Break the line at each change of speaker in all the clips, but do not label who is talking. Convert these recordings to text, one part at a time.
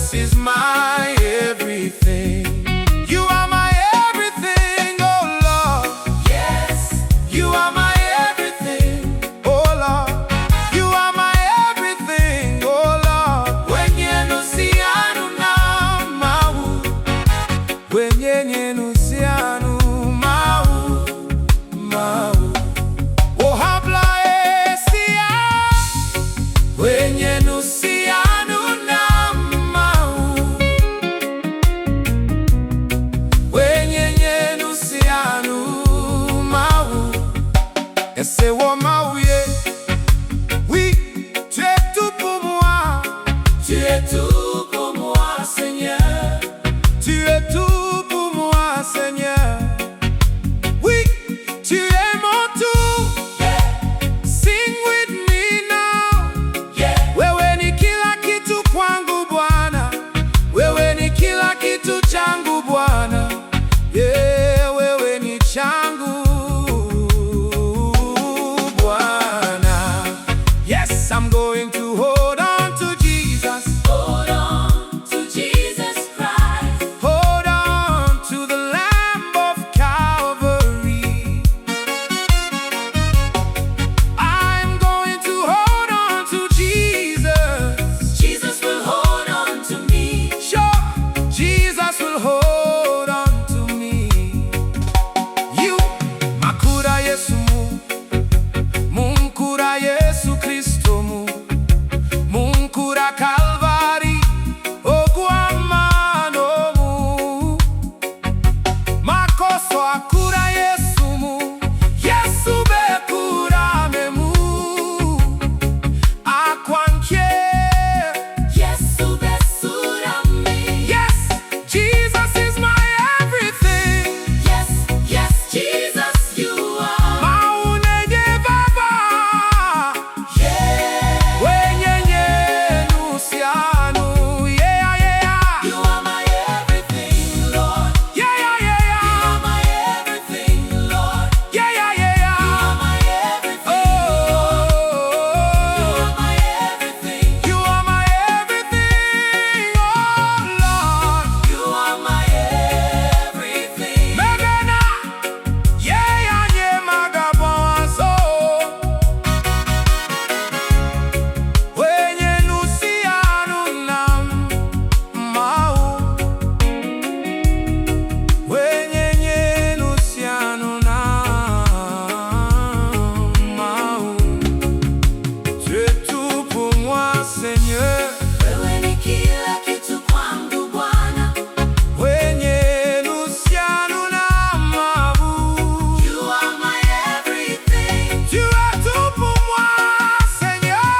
Jesus is my everything. You are my everything, oh Lord.
Yes,
You are my everything, oh Lord. You are my everything, oh Lord. Wenye sianu na mau. Wenye sianu mau. Mau. Oh habla esia. Wenye sianu na mau. Wenye sianu mau. Ese wo mau ye. Oui, tu es tout pour moi.
tu es tout pour moi, Seigneur.
Tu es tout pour moi, Seigneur. Oui, tu es mon tout. Sing with me now.
Yeah,
Wewe ni kila kitu kwangu Bwana. Wewe ni kila kitu changu Bwana. Yeah, wewe ni changu Bwana. Yes, I'm going to hold on to Jesus.
hold on to Jesus Christ.
Hold on to the Lamb of Calvary. I'm going to hold on to Jesus.
Jesus will hold on to me.
Sure, Jesus will hold on to me. You, makura Yesu mu, munkura Yesu Kristo mu, munkura Calvary, ogwamano mu. Makoso akura Yesu mu, Yesu bekura memu. Akwankie.
Yesu besura me.
Yes, Jesus is my everything.
Yes, yes, Jesus, you are.
Maunenye baba,
Yeah,
wenyenye nusianu. Yeah.
you are my everything, Lord.
Yeah.
You are my everything, Lord.
Yeah.
You are my everything.
Oh,
You are my everything.
you are my everything, oh Lord.
You are my everything.
Mebena, yeah, nye magabazo. Wenye nusianu nam mau. Wenye nusianu nam mau. Tu es tout pour moi, Seigneur.
Wewe ni kila kitu kwangu Bwana.
Wenye nusianu nam mau.
You are my everything.
Tu es tout pour moi, Seigneur.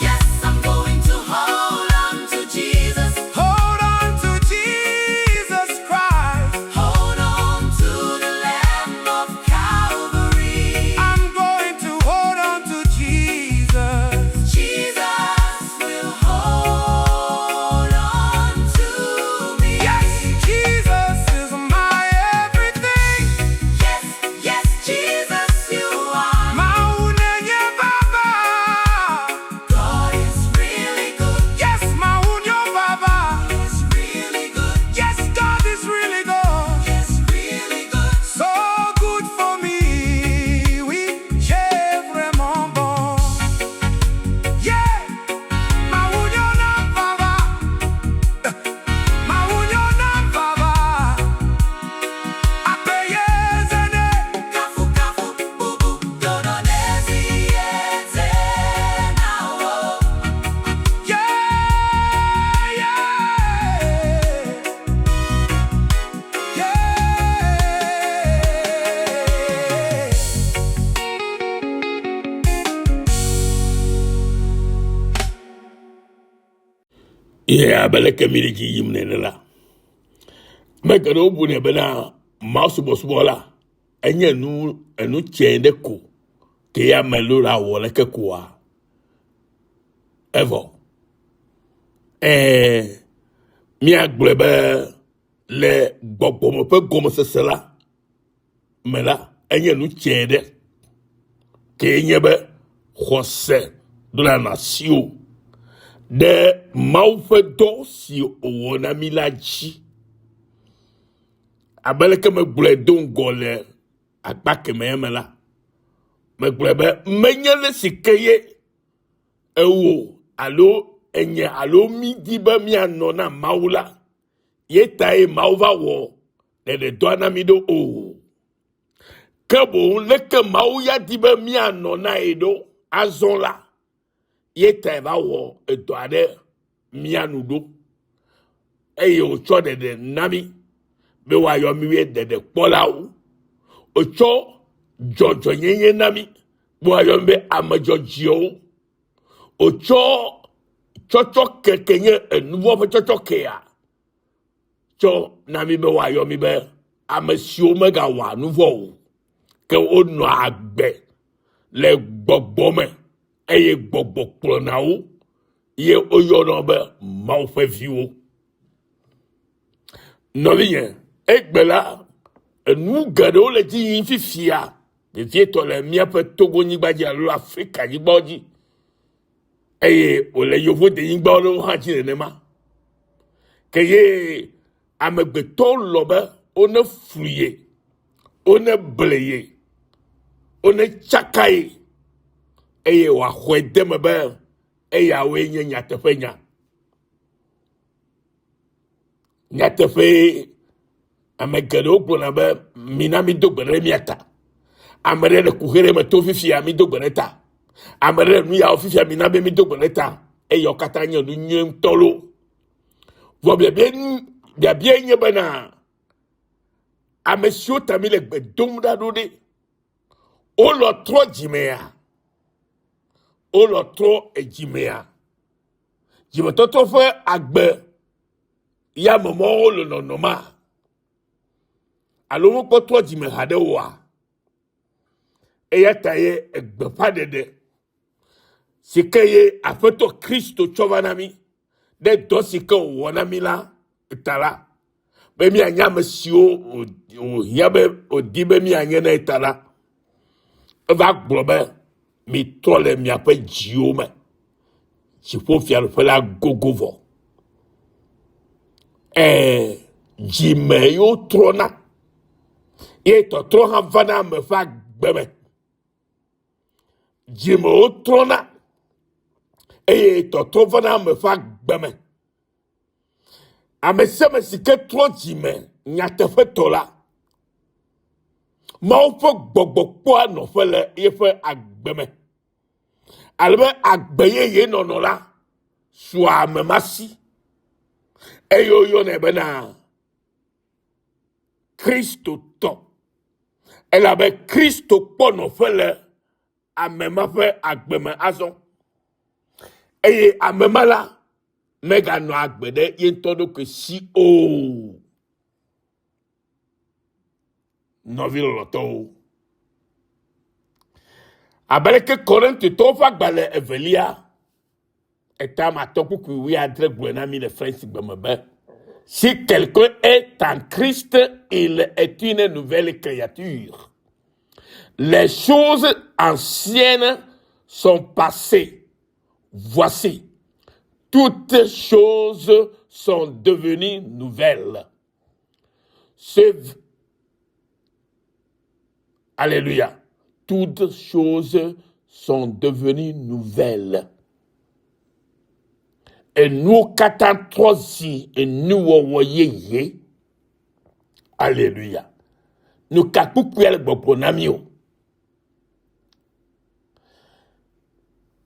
Yes, I'm going to hold on to Jesus.
Hold on to Jesus Christ.
Hold on to the Lamb of Calvary.
I'm going to hold on to Jesus.
Jesus will hold on to me.
Yes, Jesus is my everything.
Yes, yes, Jesus, you are.
Maunenye Baba.
God is really good.
Yes, Maunyo Baba.
He's really good.
Yes, God is really good.
Yes, really good.
So good for me. Oui, j'ai vraiment bon. Yeah, Maunyo na Baba. Maunyo na Baba. Apeyezene.
Kafu, kafu, bubu, dodonezi, nawo.
Yeah.
Ye abe leke mi le dzi yim nene la, ame geɖewo bunɛ bena Mawu subɔsubɔ la enye nu enu tsɛ ɖe ko ke ame ɖo la wɔ leke koa evɔ. Ɛɛ míagblɔe be le gbɔgbɔme ƒe gɔmesese la me la enye nu tsɛ ɖe ke nye be xɔse ɖo la nɔ asiwò. ɖe Mawu ƒe dɔ si wòwɔ na mí la dzi. Abe leke megblɔe do ŋgɔ le akpa kemɛ me la, megblɔe be menye le si ke ye ewò alo enye alo mídi be míanɔ na Mawu la, ye tae Mawu va wɔ ɖeɖedɔa na mí ɖo o. Ke boŋ leke Mawu ya di be míanɔ na ye ɖo azɔ la, ye tae va wɔ edɔ aɖe mía nu ɖo. Eye wòtsɔ ɖeɖe na mí be woayɔ mí be ɖeɖekpɔlawo. Wòtsɔ dzɔdzɔenyenye na mí be woayɔ mí be ame dzɔdzɔewo. Wòtsɔ tsɔtsɔke ke nye enuvɔ̃ ƒe tsɔtsɔkea tsɔ na mí be woayɔ mí be ame siwo megawɔa nu vɔ̃ o, ke wonɔa agbe le gbɔgbɔ me eye gbɔgbɔ kplɔna wo ye woyɔna be Mawu ƒe viwo. Nɔvinye, egbe la, enu geɖewo le dzi yim fifia, vevietɔ le míaƒe Togo-nyigba dzi alo Afrika-nyigbawo dzi eye wòle yevudenyigba aɖewo hã dzi nenema. Ke ye amegbetɔwo lɔ be wone flu ye, wone ble ye, wone tsaka ye eye wòaxɔe de me be eyawoe nye nyateƒenya. Nyateƒee ame geɖewo gblɔna be mina mido gbe ɖe mía ta. Ame ɖe le kuxi ɖe me to fifia mido gbe ɖe ta. Ame ɖe le nu yawo fifia mina be mido gbe ɖe ta. Eyawo katã nye nu nyui ŋutɔ lo. Vɔ biabia biabia nye bena ame siwo ta mi le gbe dom ɖa ɖo ɖe wolɔ trɔ dzimea? Wolɔ trɔ edzimea? Dzimetɔtrɔ ƒe agbe ya me mɔwo le nɔnɔma alo wokpɔtɔ dzime haɖe oa? Eya ta ye egbeƒãɖeɖe si ke ye Aƒetɔ Kristo tsɔ va na mí ɖe dɔ si ke wòwɔ na mí la ta la, be míanye ame siwo wòhiã be wòdi be míanye na ta la, eva gblɔ be mitrɔ le miaƒe dziwo me. Dziƒofiaɖuƒe la gogo vɔ. Ɛɛ, dzime ye wotrɔna ye tɔtrɔ hã vana ame ƒe agbe me. Dzime wotrɔna eye tɔtrɔ vana ame ƒe agbe me. Ame sia ame si ke trɔ dzime nyateƒetɔ la, Mawu ƒe gbɔgbɔ kpɔa nɔƒe le eƒe agbe me. Ale be agbe yeye nɔnɔ la sua ame ma si eye woyɔnɛ bena Kristotɔ. Elabe Kristo kpɔ nɔƒe le ame ma ƒe agbe me azɔ. Eye ame ma la meganɔ agbe ɖe ye ŋutɔ ɖokui si o. Nɔvi lɔlɔ̃tɔwo, abe leke Korintotɔwo ƒe agbalẽ evelia etame atɔ̃ kpukpui wuiadre gblɔe na mí le French gbe me be, Si quelqu'un est en Christ, il est une nouvelle créature. Les choses anciennes sont passées. Voici, toutes choses sont devenues nouvelles. Ce... Alléluia. Toutes choses sont devenues nouvelles. Enuwo katã trɔ zi enuwɔwɔ yeye. Alléluia. Nu ka kpukpuia le gbɔgblɔ na mí o?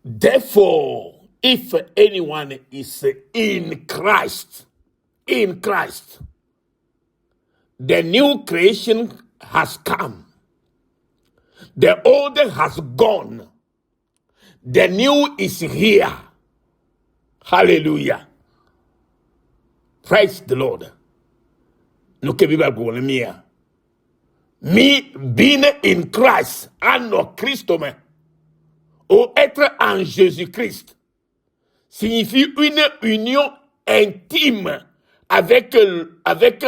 Therefore, if anyone is in Christ, in Christ, the new creation has come. The old has gone. The new is here. Hallelujah. Praise the Lord. Nu ke Biblia gblɔ na mía. Mi being in Christ, anɔ Kristo me, ou être en Jésus-Christ, signifie une union intime avec, avec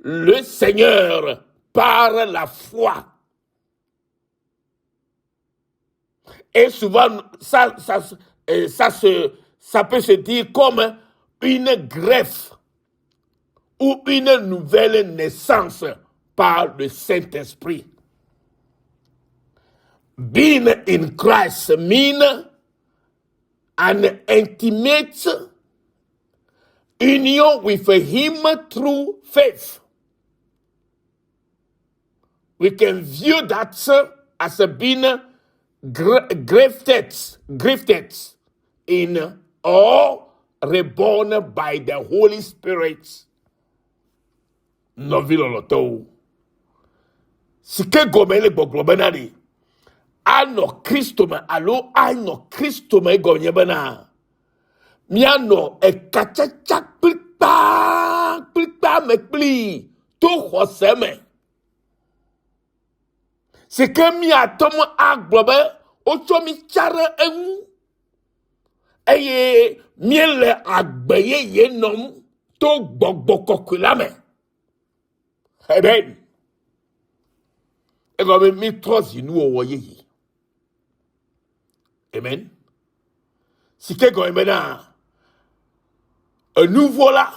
le Seigneur par la foi. Et souvent, ça, ça, ça, se, Ça peut se dire comme une greffe ou une nouvelle naissance par le Saint-Esprit. Being in Christ means an intimate union with Him through faith. We can view that as a being grafted, grafted in or reborn by the Holy Spirit. Nɔvi lɔlɔtɔwo, si ke gɔme le gbɔgblɔ bena ɖe, anɔ Kristo me alo anɔ Kristo me gɔme nye bena míanɔ ekatsatsa kplikpaa kplikpaa me kplii to xɔse me. Si ke míate ŋu agblɔ be wotsɔ mí tsa ɖe eŋu eye míele agbe yeye nɔm to gbɔgbɔ kɔkɔe la me. Amen. Egɔme be mítrɔ zi nuwɔwɔ yeye. Amen. Si ke gɔme bena enuvɔ la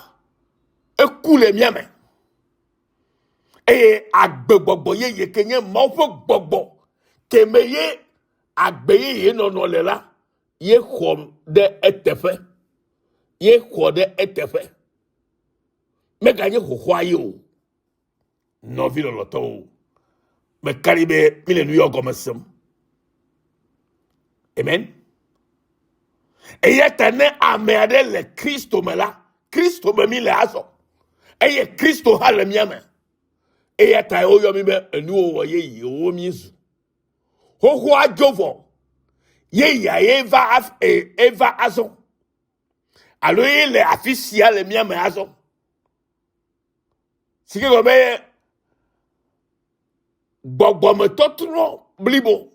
eku le mía me. Eye agbegbɔgbɔ yeye ke nye Mawu ƒe gbɔgbɔ ke me ye agbe yeye nɔnɔ le la, ye xɔ ɖe eteƒe. Ye xɔ ɖe eteƒe. Meganye xoxoa ye o. Nɔvi lɔlɔtɔwo, meka ɖi be mi le nu yɔ gɔme sem. Amen. Eya ta ne ame aɖe le Kristo me la, Kristo me mi le azɔ. Eye Kristo hã le mía me. Eya ta woyɔ mi be enuwɔwɔ yeyewo míezu. Xoxoa dzo vɔ. Yeyea ye va eva azɔ. Alo ye le afi sia le mía me azɔ. Si ke gɔme be gbɔgbɔmetɔtrɔ blibo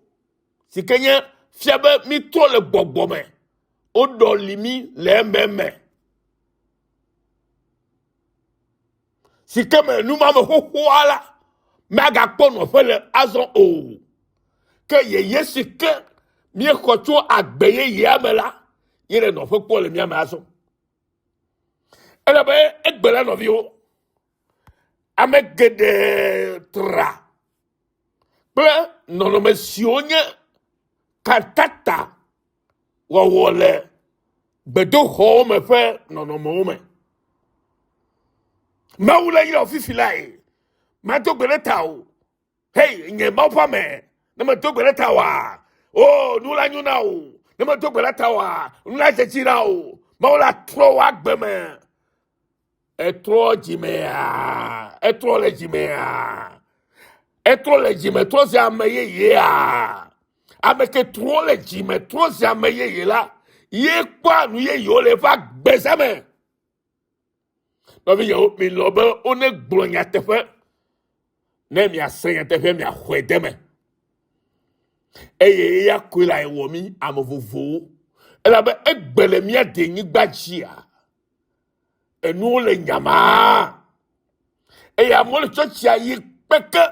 si ke nye fia be mítrɔ le gbɔgbɔ me woɖɔli mí le ememe si ke me numame xoxoa la magakpɔ nɔƒe le azɔ o ke yeye si ke míexɔ tso agbe yeyea me la ye le nɔƒe kpɔ le mía me azɔ elabe egbe la nɔviwo Ame geɖe tra kple nɔnɔme siwo nye katata wɔwɔ le gbedoxɔwo me ƒe nɔnɔmewo me. Mawu le yra fifi lae. Mado gbe ɖe ta o. Hei, nye Mawu ƒe ame, ne medo gbe ɖe ta oa, o nu la nyo na o. Ne medo gbe ɖe ta oa, nu la dze dzi na o. Mawu la trɔ wò agbe me. Etrɔ dzimea? Etrɔ le dzimea? Etrɔ le dzime trɔ zi ame yeyea? Ame ke trɔ le dzime trɔ zi ame yeye la, ye kpɔa nu yeyewo le eƒe agbeza me. Nɔvinyewo, milɔ̃ be wonegblɔ nyateƒe ne miase nyateƒe miaxɔe de me. Eye eya koe la wɔ mí ame vovowo. Elabe egbe le mía denyigba dzia. Enuwo le nyamaa. Eye amewo le tsɔtsia yi kpeke.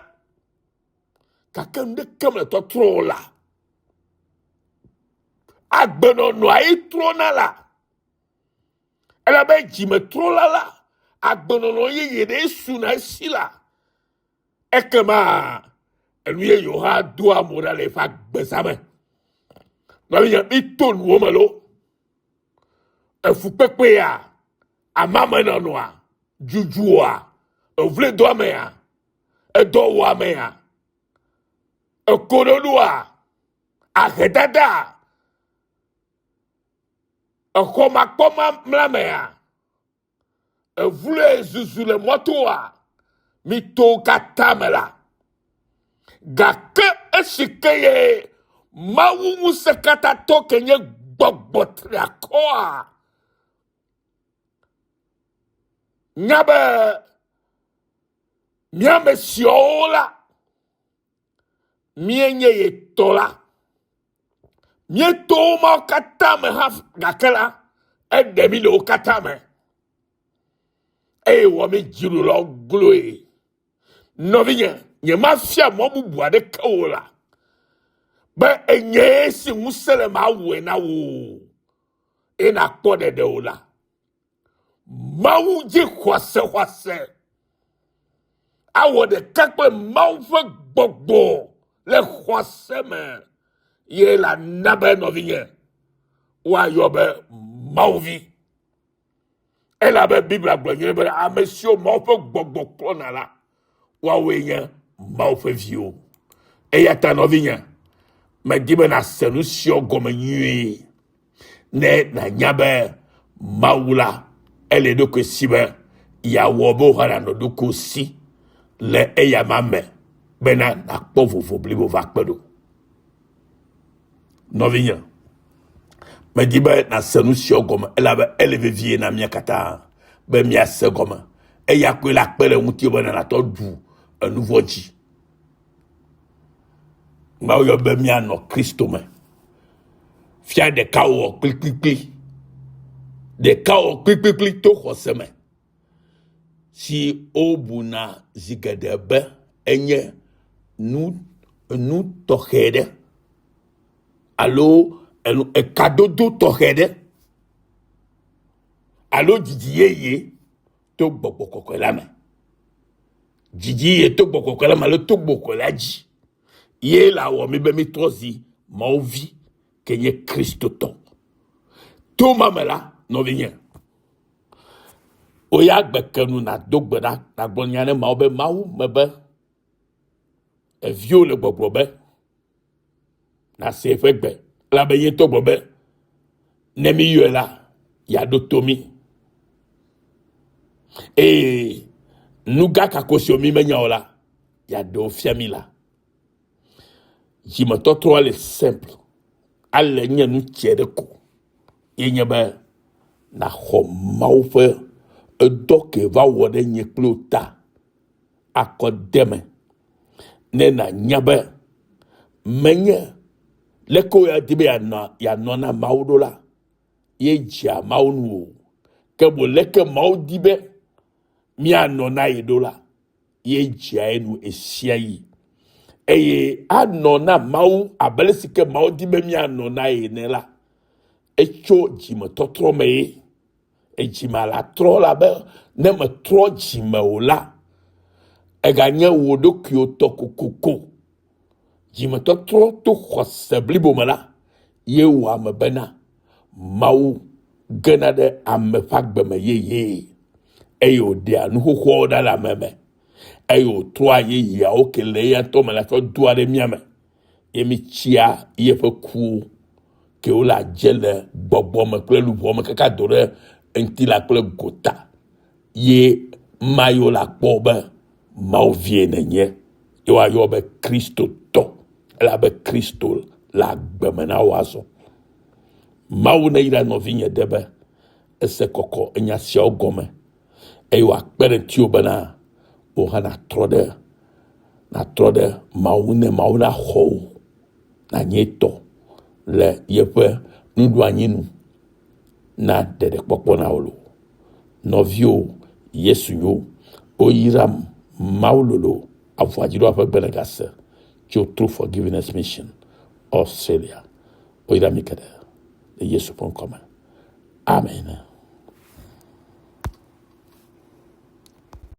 Gake nu ɖeke mele tɔtrɔ o la. Agbenɔnɔa ye trɔna la. Elabe dzimetrɔla la, agbenɔnɔ yeye ɖe suna esi la. Ekema enu yeyewo hã doa mo ɖa le eƒe agbeza me. Nɔvinye, mito nuwo me lo. Efukpekpea, amamenɔnɔa, dzudzua, evloedoamea, edɔwɔamea, ekoɖoɖoa, ahedada, exɔmakpɔmamlamea, evloe zuzu le mɔtoa, mito katã me la. Gake esi ke ye Mawu ŋusẽkatãtɔ ke nye gbɔgbɔ triakɔa nya be mía ame siawo la míenye ye tɔ la, míeto wo mawo katã me hã gake la, eɖe mí le wo katã me eye wɔ mí dziɖulawo gloe. Nɔvinye, nyemafia mɔ bubu aɖeke wò la, be enyee si ŋusẽ le mawɔe na wò. eye nàkpɔ ɖeɖe o la, Mawu dzi xɔasexɔase awɔ ɖeka kple Mawu ƒe gbɔgbɔ le xɔse me ye la na be nɔvinye woayɔ be Mawuvi. Elabe Biblia gblɔ nyuie be ame siwo Mawu ƒe gbɔgbɔ kplɔna la, woawoe nye Mawu ƒe viwo. Eya ta nɔvinye, medi be nàse nu siawo gɔme nyuie ne nànya be Mawu la ele eɖokui si be yeawɔ be wò hã nànɔ ɖokuiwò si le eyama me bena nàkpɔ vovo blibo va kpe ɖo. Nɔvinye, medi be nàse nu siawo gɔme elabe ele vevie na mía katã be míase gɔme. Eya koe la kpe ɖe ŋutiwò be nàtɔ ɖu enu vɔ̃ dzi. Mawu yɔ be míanɔ Kristo me. Fia ɖeka wɔ kplikplikpli. Ɖeka wɔ kplikplikpli to xɔse me si wobuna zi geɖe be enye nu enu tɔxɛ ɖe alo enu ekadodo tɔxɛ ɖe alo dzidzi yeye to gbɔgbɔ kɔkɔe la me. Dzidzi yeye to gbɔgbɔ kɔkɔe la me alo to gbɔgbɔ kɔkɔe la dzi ye la wɔ mi be mi trɔ zi Mawu vi ke nye Kristotɔ. To ma me la, nɔvinye, wo ya gbe ke nu nàdo gbe ɖa nàgblɔ nya ne Mawu be Mawu mebe eviwo le gbɔgblɔ be nàse eƒe gbe elabe ye ŋutɔ gblɔ be ne míyɔe la yeaɖo to mí eye nu gã kako siwo mí menya o la yeaɖe wo fia mí la dzimetɔtrɔ le simple ale nye nu tsɛ ɖe ko ye nye be nàxɔ Mawu ƒe edɔ ke va wɔ ɖe nye kple wò ta akɔ de me ne nànya be menye leke woadi be yeanɔ yeanɔ na Mawu ɖo la ye dzea Mawu nu o. Ke boŋ leke Mawu di be míanɔ na ye ɖo la ye dzea ye nu ɣesiaɣi. Eye anɔ na Mawu abe ale si ke Mawu di be míanɔ na ye ene la, etso dzimetɔtrɔ me ye. Edzime la trɔ la be ne metrɔ dzime o la, eganye wò ɖokuiwò tɔ kokoko. Dzimetɔtrɔ to xɔse blibo me la, ye wɔ ame bena Mawu gena ɖe ame ƒe agbe me yeyee eye wòɖea nu xoxoawo ɖa le ame me eye wòtrɔa yeyeawo ke le eya ŋutɔ me la tsɔ doa ɖe mía me ye mítsia yeƒe kuwo ke wole adze le gbɔgbɔ me kple luʋɔ me kaka do ɖe ŋutilã kple gota ye ma yi wole akpɔ be Mawu vie nènye ye woayɔ be Kristotɔ elabe Kristo le agbe me na wò azɔ. Mawu neyra nɔvinye ɖe be ese kɔkɔ enya siawo gɔme eye wòakpe ɖe ŋutiwò bena wò hã nàtrɔ ɖe nàtrɔ ɖe Mawu ne Mawu naxɔ wò nànye etɔ le yeƒe nuɖoanyi nu na ɖeɖekpɔkpɔ na wò loo. Nɔviwò Yesu nyo, woyram Mawu lolo avuadziɖoa ƒe gbe nègase tso True Forgiveness Mission, Australia. Woyra mi geɖe le Yesu ƒe ŋkɔ me. Amen.